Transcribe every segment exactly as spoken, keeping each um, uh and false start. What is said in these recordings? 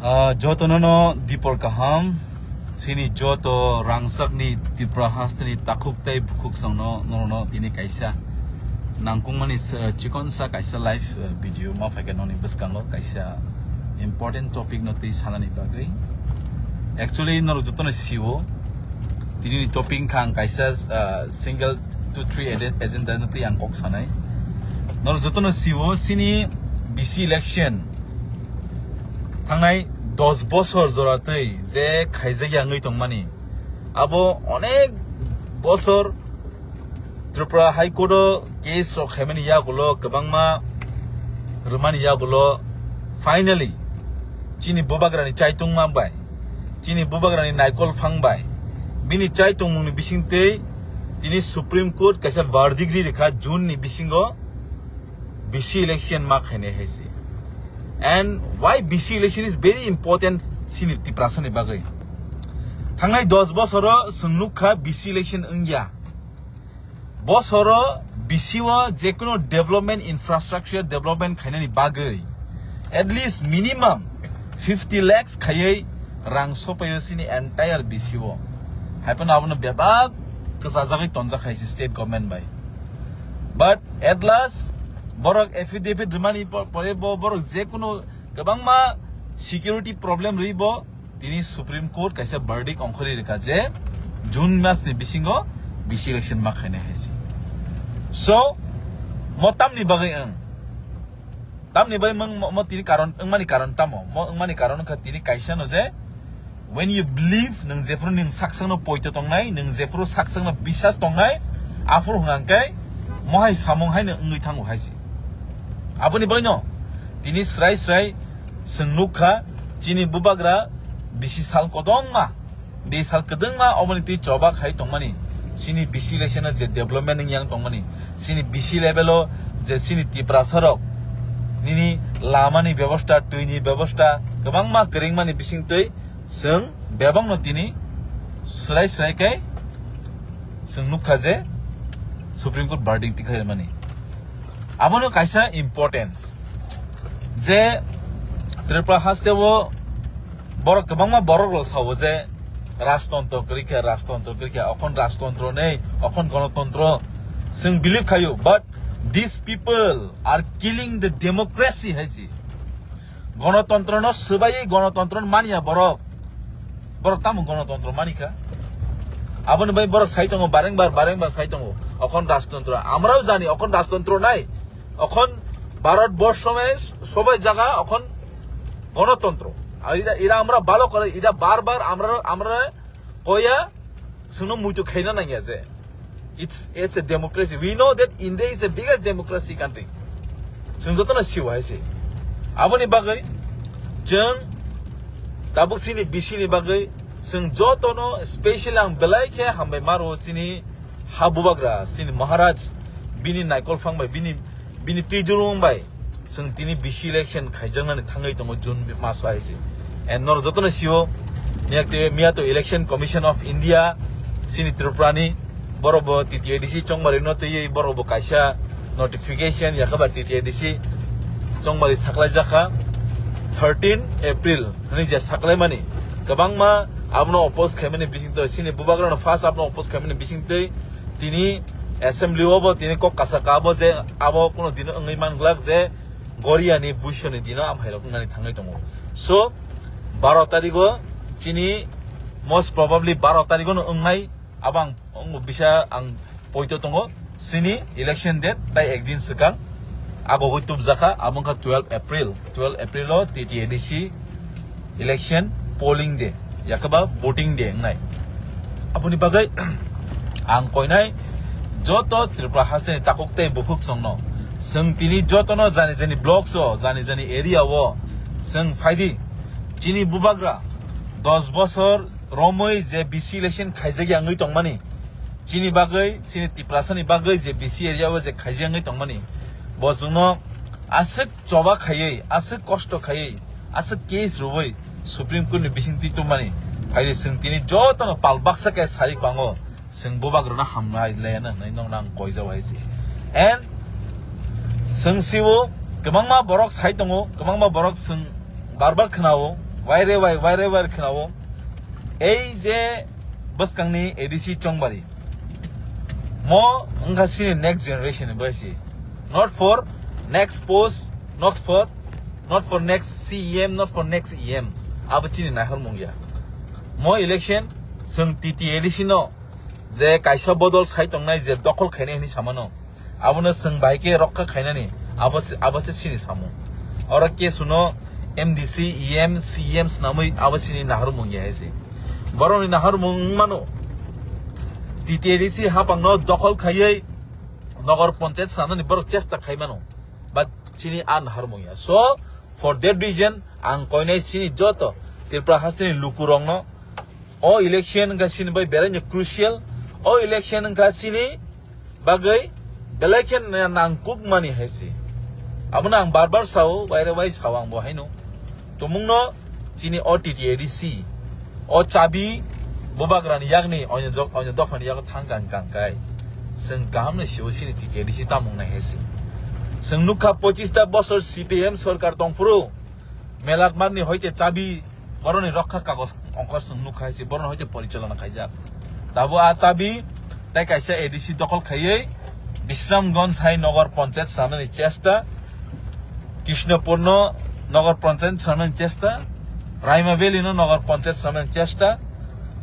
Ah, jotono no dipor kaham, chini joto rangchakni Tripura hasteni takhuk tei bukhuk songno norokno tini kaisa nangkukmani se-, chikonsa kaisa live, eh, video ma phaikha nokni bwskango kaisa important topic no twi sanani bagwi. Actually, norok jotono sio, tinini topic wngkha ang kaisa, ah, single to three ede-, agenda no twi ang kok sanai. Norok jotono sio, chini B C election thangnai dos bosor jora twi je khaijak ya wngwi tongmani, abo onek bosor Tripura High Court o case rok khaimani yagulo, kwbangma rwmani yagulo, finally chini bubagrani chaitungma bai, chini bubagrani naikol phang bai, bini chaitungmungni bisingtwi tini Supreme Court kaisa verdict ri rikha June ni bisingo B C election ma khainai hai se. And why B C election is very important chini Tiprasani bagwi? Thangnai dos bosoro chwng nukha B C election wngya. Bosoro B C o jekunu development, infrastructure development khainani bagwi at least minimum fifty lakhs khaiwi rang sopaio chini entire B C o. Haiphano abono bebak kwchajagwi tonjak hai se state government bai. But at last, borok affidavit rwmani po-, pore bo borok jekunu kwbangma security problem rwi bo tini Supreme Court kaisa verdict ongkhorwi rwkha je June mas ni bisingo B C election ma khainai hai se. So, mo tamni bagwi wng? Tamni bagwi mung-, mo, mo tini karon, wngmani karon tamo? Mo wngmani karon wngkha tini kaisa no je, when you believe, nwng jephru nwng saksakno poito tongnai, nwng jephru saksakno bisas tongnai, aphuru hwnkhe mohai samung haino wngwi thango hai se. Aboni bagwino tini srai srai chwng nukha, chini bubagra bisi sal kodongma, bisi sal kwdwngma oboni twi choba khai tongmani, chini bisi leisano je development wng yang tongmani, chini bisi level o je chini Tiprasa rok nini lamani bebosta, twini bebosta kwbangma kwrwngmani bisingtwi chwng bebakno tini swrai swrai khe chwng nukha je Supreme Court verdict tikhlaimani. Abono kaisa importance je Tripura hasteo borok kwbangma borok rok sao je rajtontro kwrwi kha, rajtontro kwrwi kha, okhon rajtontro nei, okhon gonotontro. Chwng believe khaio, but these people are killing the democracy hai se. Gonotontro no swbaiwi gonotontro no manya borok. Borok tamo gonotontro manikha? Aboni bai borok sai tongo, bareng bar, bareng bar sai tongo. Okhon rajtontro. Amrao jani okhon rajtontro nai. Okhon Bharat borsho me sobai jaga okhon gonotontro. Ar ida, ida amra bhalo kore, ida bar bar amra, amra koya, chwngno muitu khaina nangya je. It's, it's a democracy. We know that India is the biggest democracy country. Chwng jotono sio hai se. Aboni bagwi chwng tabuk chini B C ni bagwi chwng jotono special ang belai khe hambai maro chini ha bubagra, chini Maharaj, bini naikol phang bai, bini, bini twijlung bai. Chwng tini B C election khaijaknani thangwi tongo June maso hai se. And norok jotono sio, miya te, miya to Election Commission of India, chini Tripura ni, borok bo T T A D C chongmari no twiwi borok bo kaisa notification yakaba T T A D C chongmari saklai jakha thirteen April hwnwi je saklaimani. Kwbangma abono oppose khaimani bisingtwi, chini bubagrano first abono oppose khaimani bisingtwi tini assembly o bo tini kok kasa ka bo je abo kuno dino wngwi man glak je Goria ni buisoni dino amhairok wngnani thangwi tongo. So, baro tarigo chini most probably baro tarigo no wngnai, abang wngbo bisa ang poito tongo. Chini election date tai ekdin swkang agogwi tubjakha, abo wngkha twelve April. Twelve April o T T A D C election polling day, yakaba voting day wngnai. Aboni bagwi ang koinai joto Tripura hasteni takhuk tei bukhuk songno, chwng tini jotono jani jani blocks o, jani jani area o chwng phaidi. Chini bubagra dos bosor romwi je B C election khaijak yangwi tongmani, chini bagwi, chini Tiprasani bagwi je B C area o je khaijak yangwi tongmani, bo chwngno aswk choba khaiwi, aswk kosto khaiwi, aswk case rwui Supreme Court ni bisingtwi tubumani, phaidi chwng tini jotono pal baksa khe sarik bango, chwng bubagrano hamnai laiano hwnwi nokno ang koijao hai se. And chwng sio kwbangma borok sai tongo, kwbangma borok chwng bar bar khwnao, Waire wai, waire wai khwnao. Ei je bwskangni A D C Chongbari. Mo wngkha chini next generation ni baisi. Not for next post, not for, not for next C E M, not for next E M. Abo chini naihormung ya. Mo election, chwng T T A D C no je kaisa bodol sai tongnai, je dokhol khainai hinwi samano. Abono chwng bai khe rokha khainani, abo se, abo se chini samung. Oro kesuno M D C, E M, C E M swnamwi abo chini naharmung ya hai se. Borokni naharmung wng mano, T T A D C hapangno dokhol khaiwi nogor ponchayat swnamnani borok chesta khai mano. But chini a naharmung ya. So, for that reason, ang koinai chini joto Tripura hasteni lukurokno, o election wngkha chini bai belaino crucial, o election wngkha chini bagwi belai khe na-, nangkukmani hai se. Abono ang bar bar sao, waire wai sao ang bo haino. Tumungno chini o T T A D C, o chabi bubagrani yakni onyo jok-, onyo dophani yago thang kang kang kai. Chwng kaham no sio chini T T A D C tamung nai hai se. Chwng nukha pochista bosor C P M sorkar tongphuru, Melakmarni hoite chabi boroni rokha kagos ongkor chwng nukha hai se, boroni hoite porichalona khaijak. Tabo a chabi tai kaisa A D C dokhol khaiwi Bisramganj hai nogor ponchayat swnamnani chesta, Krishnapurno nogor ponchayat swnamnani chesta, Raima Valley no nogor ponchayat swnamnani chesta,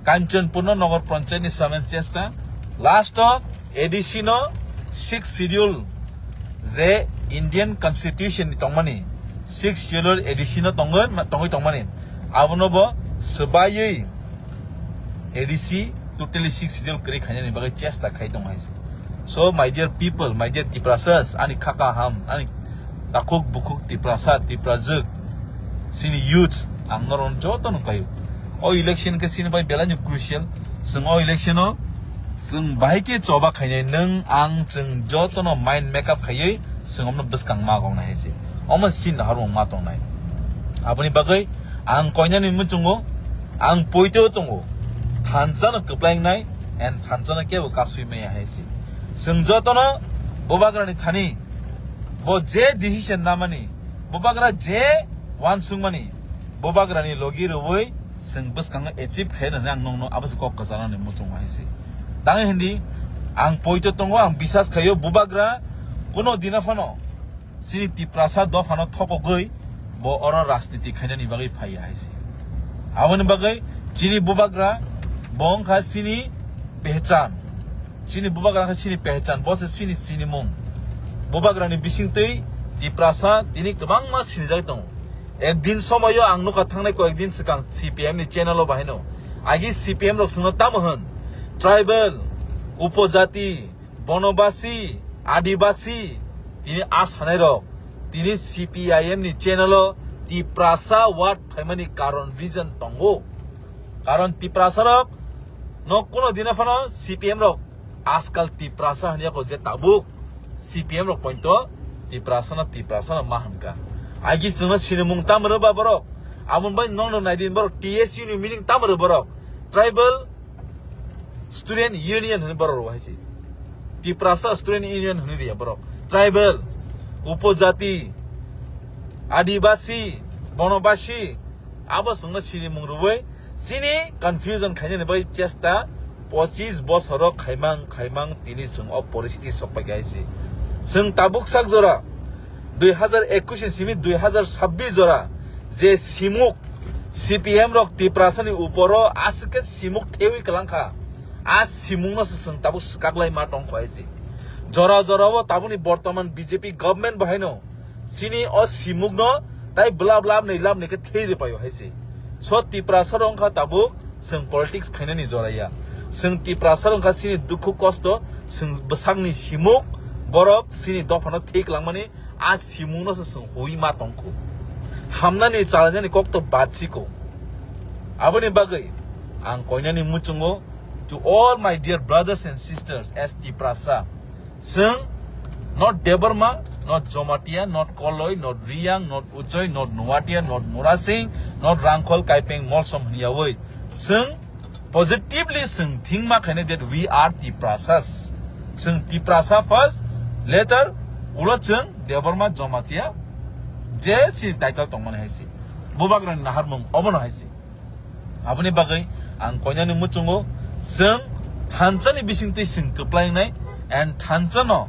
Kanchanpurno nogor ponchayatni swnamnani chesta, last o A D C no sixth schedule je Indian Constitution ni tongmani, sixth schedule A D C no tongwi, tongwi tongmani, abono bo swbaiwi A D C totally sixth schedule kwrwi khainani bagwi chesta khai tongo hai se. So, my dear people, my dear Tiprasas, ani kha kaham, ani takhuk bukhuk Tiprasa, Tiprajwk, chini youths, ang norok jotono kaio. O election khe chini bai belaino crucial. Chwng o election o chwng bahai khe choba khainai, nwng ang chwng jotono mind make up khaiwi chwng omno bwskang ma gongnai hai se. Omo sin naharmung ma tongnai. Aboni bagwi ang koinani muchungo, ang poito tongo, thansa no kwplai wngnai, and thansa no kebo kasui maya hai se. Chwng jotono bubagrani thani bo je decision namani, bubagra je wansukmani, bubagrani logi rwui chwng bwskango achieve khai rwnai, ang nokno abo se kok kwcharnani muchungo hai se. Tangwi hindi, ang poito tongo, ang bisas khaio bubagra kuno dina phano chini Tiprasa dophano thokogwi bo oro rajniti khainani bagwi phaiya hai se. Aboni bagwi chini bubagra bo wngkha chini pehchan. Chini bubagra khe chini pehchan, bo se chini sinimung. Bubagrani bisingtwi Tiprasa tini kwbangma sinijak tongo. Ekdin somoio ang nukha thangnai koyekdin swkang C P M ni channel o bahaino. Agi C P M rok chwngno tamo hwn? Tribal, upojati, bonobasi, adibasi, tini a sanai rok. Tini C P I M ni channel o Tiprasa word phaimani karon reason tongo. Karon Tiprasa rok no kuno dina phano C P M rok Ajkal Tiprasa hwnwi ako je tabuk C P M rok pointo Tiprasa no, Tiprasa no ma hwnka. Agi chwngno sinimung tamo rwba borok? Aboni bai nokno naidi borok T S U ni meaning tamo rw borok? Tribal Student Union hwnwi borok rw hai se. Tiprasa Student Union hwnwi rw ya borok. Tribal, upojati, adibasi, bonobasi, abo chwngno sinimung rwui chini confusion khainani bai chesta pochis bosoro khaimang khaimang tini chwng o poristiti sokpai kha hai se. Chwng tabuk sak jora dui hazar ekush ni simi dui hazar sabbish jora je simuk C P M rok Tiprasani uporo aswk khe simuk thewi kwlang kha. A simungno se chwng tabuk swkaklai ma tong kho hai se. Jora jora o tabukni bortoman B J P government bo haino chini o simukno tai bla bla bwnwi labnwi khe thei rwpaio hai se. So Tiprasa rok wngkha tabuk chwng politics khainani jora ya. Chwng Tiprasa rok wngkha chini dukhu kosto, chwng bwsakni simuk, borok chini dophano thei kwlangmani a simungno se chwng hui ma tong kho. Hamnani chalainani kok to bad si kho. Aboni bagwi ang koinani muchungo to all my dear brothers and sisters as Tiprasa. Chwng not Debbarma, not Jomatia, not Koloi, not Riyang, not Uchoi, not Nuatia, not Murasing, not Rangkhol, Kaipeng, Molsom hwnyawi. Chwng positively chwng think ma khainai that we are Tiprasas. Chwng Tiprasa first, later ulo chwng Debbarma, Jomatia, je si title tongmani hai si. Bubagrani naharmung obono hai se. Aboni bagwi ang koinani muchungo, chwng thansa ni bisingtwi chwng kwplai wngnai, and thansa no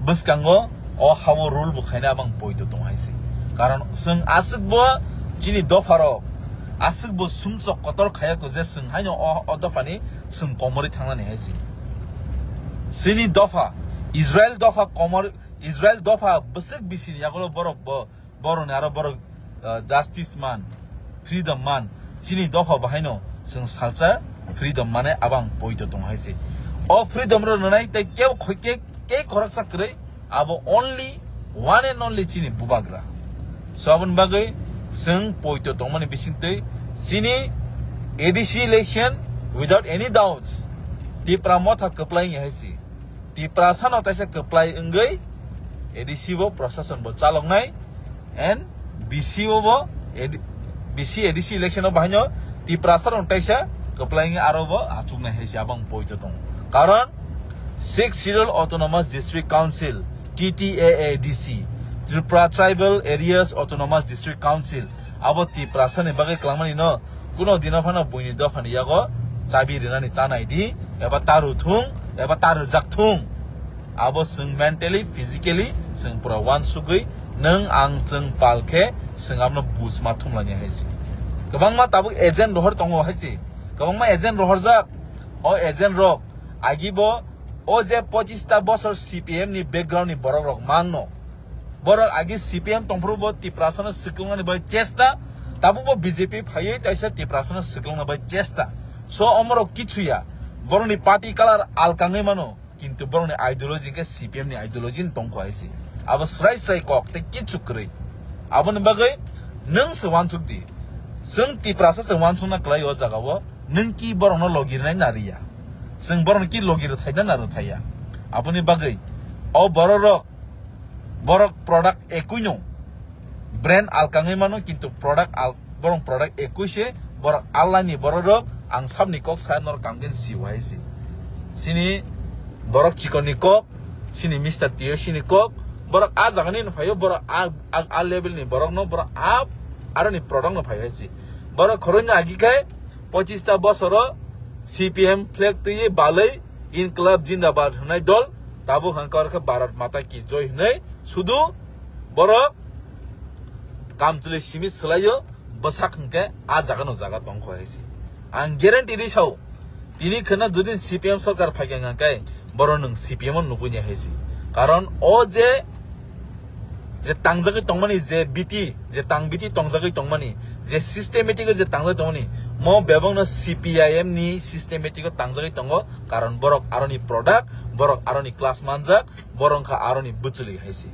bwskango o ha-o rule bo khaina abang poito tong hai se. Karon chwng aswk bo chini dopha rok, aswk bo sumsok kotor khaya ko je chwng haino o, o dopha ni chwng komorwi thangnani hai se. Chini dopha, Israel dopha komor, Israel dopha bwswk bisini yagulo borok bo, borokni aro borok, uh, justice man, freedom man, chini dopha bahaino chwng salsa freedom mane abang poito tong hai se. O freedom ro nwnai tei kebo khoi ke, ke khoroksa kwrwi, abo only, one and only chini bubagra. So aboni bagwi chwng poito tongmani bisingtwi chini A D C election without any doubts Tipra Motha kwplai wngya hai se. Tiprasa no taisa kwplai wngwi A D C bo, prosason bo chaloknai, and B C O bo, A D, B C A D C election o bahaino Tiprasa rok taisa kwplai wngwi aro bo achuknai hai se abang poito tongo. Karon Sixth Schedule Autonomous District Council, T T A A D C, Tripura Tribal Areas Autonomous District Council, abo Tiprasa ni bagwi kwlangmani no kuno dino phano buini dophani yago chabi rinani ta nai di, eba ta rw thung, eba ta rwjak thung. Abo chwng mentally, physically chwng pura wansugwi, nwng ang chwng pal khe chwng abono buj ma thumlanya hai se. Kwbangma tabuk agent rohor tongo hai se. Kwbangma agent rohorjak. O agent rok agi bo o je pochista bosor C P M ni background ni borok rok mangno. Borok agi C P M tongphuru bo Tiprasano swkwngnani bai chesta, tabuk bo B J P phaiwi taisa Tiprasano swkwngnani bai chesta. So omorok kichu ya, borokni party colour alkangwi mano, kintu borokni ideology khe C P M ni ideology ni tongkho hai se. Abo srai srai kok tei kichu kwrwi. Aboni bagwi nwng se wansuk di. Chwng Tiprasa se wansukna kwlai o jaga o, nwng ki borokno logi rwnai na rwya? Chwng borokno ki logi rwthai da na rwthaiya? Aboni bagwi o borok rok, borok product ekui no, brand alkangwi mano, kintu product al, borok product ekui se, borok alani borok rok, ang sabni kok sa norok kam khe si wahai si. Sini borok chikon ni kok, sini Mister T O C ni kok, borok a jaga ni no phaio, borok a, a, a level ni borok no, borok a, aro ni product no phai hai si. Borok khoroi no agi khai, pochista bosoro C P M flag twi balai, Inklab Jindabad hwnai dol, tabuk hwnkhe oro khe Bharat Mata Ki Joi hwnai sudu borok kamchwlwi simi swlaio, bwsak hwnkhe a jaga no jaga tongkho hai se. Ang guarantee ri sao, tini khwna jodi C P M sarkar phaikha hwnkhe borok nwng C P M o nugui nai hai se. Karon o je je tangjagwi tongmani, je biti, je tang biti tongjagwi tongmani, je systematic o je tangjagwi tongmani, mo bebak no C P I M ni systematic o tangjagwi tongo, karon borok aroni product, borok aroni class manjak, borok wngkha aroni bwchwlwi hai se.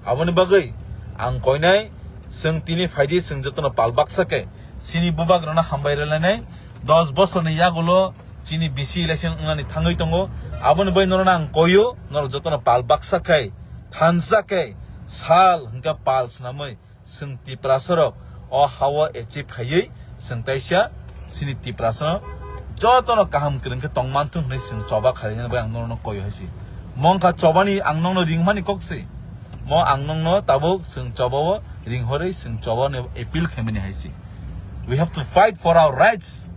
Aboni bagwi ang koinai, chwng tini phaidi, chwng jotono pal baksa khe, chini bubak rokno hambai rwlainai, dos bosorni yagulo chini B C election wngnani thangwi tongo. Aboni bai norokno ang koio, norok jotono pal baksa khai, thansa khai, sal hwnkhe pal swnamwi chwng Tiprasa rok o ha-o achieve khaiwi chwng taisa chini Tiprasa no jotono kaham kwrwng khe tong manthung hwnwi chwng choba khlainani bai ang norokno koio hai se. Mo wngkha chobani ang nokno ringmani kok se. Mo ang nokno tabuk chwng choba o ringhorwi chwng choba no appeal khaimani hai se. We have to fight for our rights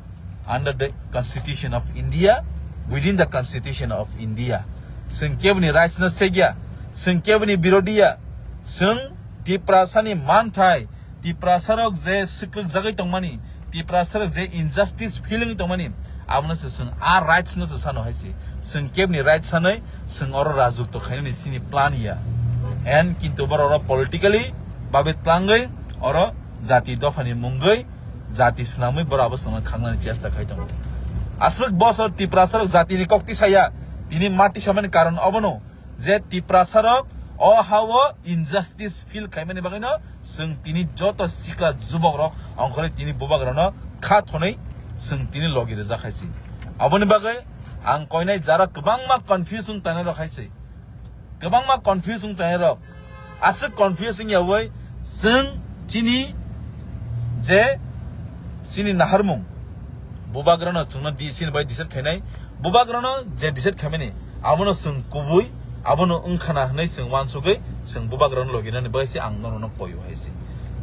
under the Constitution of India, within the Constitution of India. Chwng keboni rights no segya, chwng keboni birodiya, chwng Tiprasani manthai, Tiprasarok je sikrwk jagwi tongmani, Tiprasarok je injustice feeling tongmani, abono se chwng a rights no se sano hai se. Chwng keboni rights sanai, chwng oro rajukto khainani chini plan ya. And kintu borok oro politically babit plangwi oro jati dophani mungwi jati swnamwi borok abo chwngno khangnani chesta khai tongo. Aswk bosor Tiprasarok jatini kok tisaya, tini ma tisamani karon obono je Tiprasarok o ha-o injustice feel khaimani bagwino chwng tini joto sikla jubokrok ongkhorwi tini bubagrano kha thonwi chwng tini logi rijak hai se. Aboni bagwi ang koinai jara kwbangma confusion tanai rok hai se. Kwbangma confuse wng tongnairok. Aswk confuse wng yaui chwng chini je chini naharmung bubagrano chwngno di-, chini bai decide khainai. Bubagrano je decide khaimani abono chwng kubui, abono wngkhana hwnwi chwng uansugwi chwng bubagrano loginani bai se ang norokno koio hai se.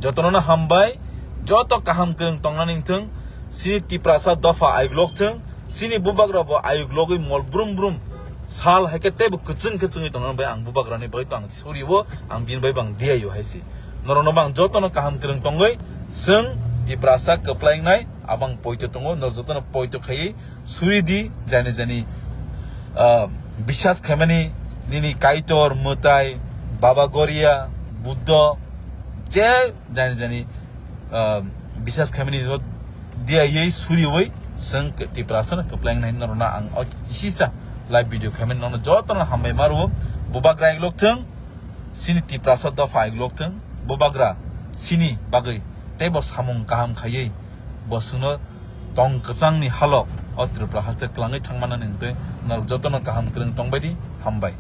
Jotono no hambai, joto kaham kwrwng tongna ningthwng, chini Tiprasa dopha ayuk lok thwng, chini bubagra bo ayuk logwi mol brum brum sal hai khe teibo kwchwng kwchwngwi tongna bai ang bubagrani bai to ang suri o, ang bini bai bang diyayo hai si. Norokno bang jotono kaham kwrwng tongwi, chwng Tiprasa kwplai wngnai, abang poito tongo, norok jotono poito khaiwi suri di, jani jani, ah, biswas khaimani nini Kaitor, Mwtai, Baba Goria, Buddho, je jani jani, ah, biswas khaimani o diyawi suriwi chwng Tiprasano kwplai wngnai norokno ang o kisa live video khaimani nono jotono hambai ma rwo. Bubagra ayuk lok thwng, chini Tiprasa dopha ayuk lok thwng, bubagra chini bagwi teibo samung kaham khaiwi bo chwngno tong kwchangni halok o Tripura haste kwlangwi thangmani hwnkhe norok jotono kaham kwrwng tongbai di, hambai.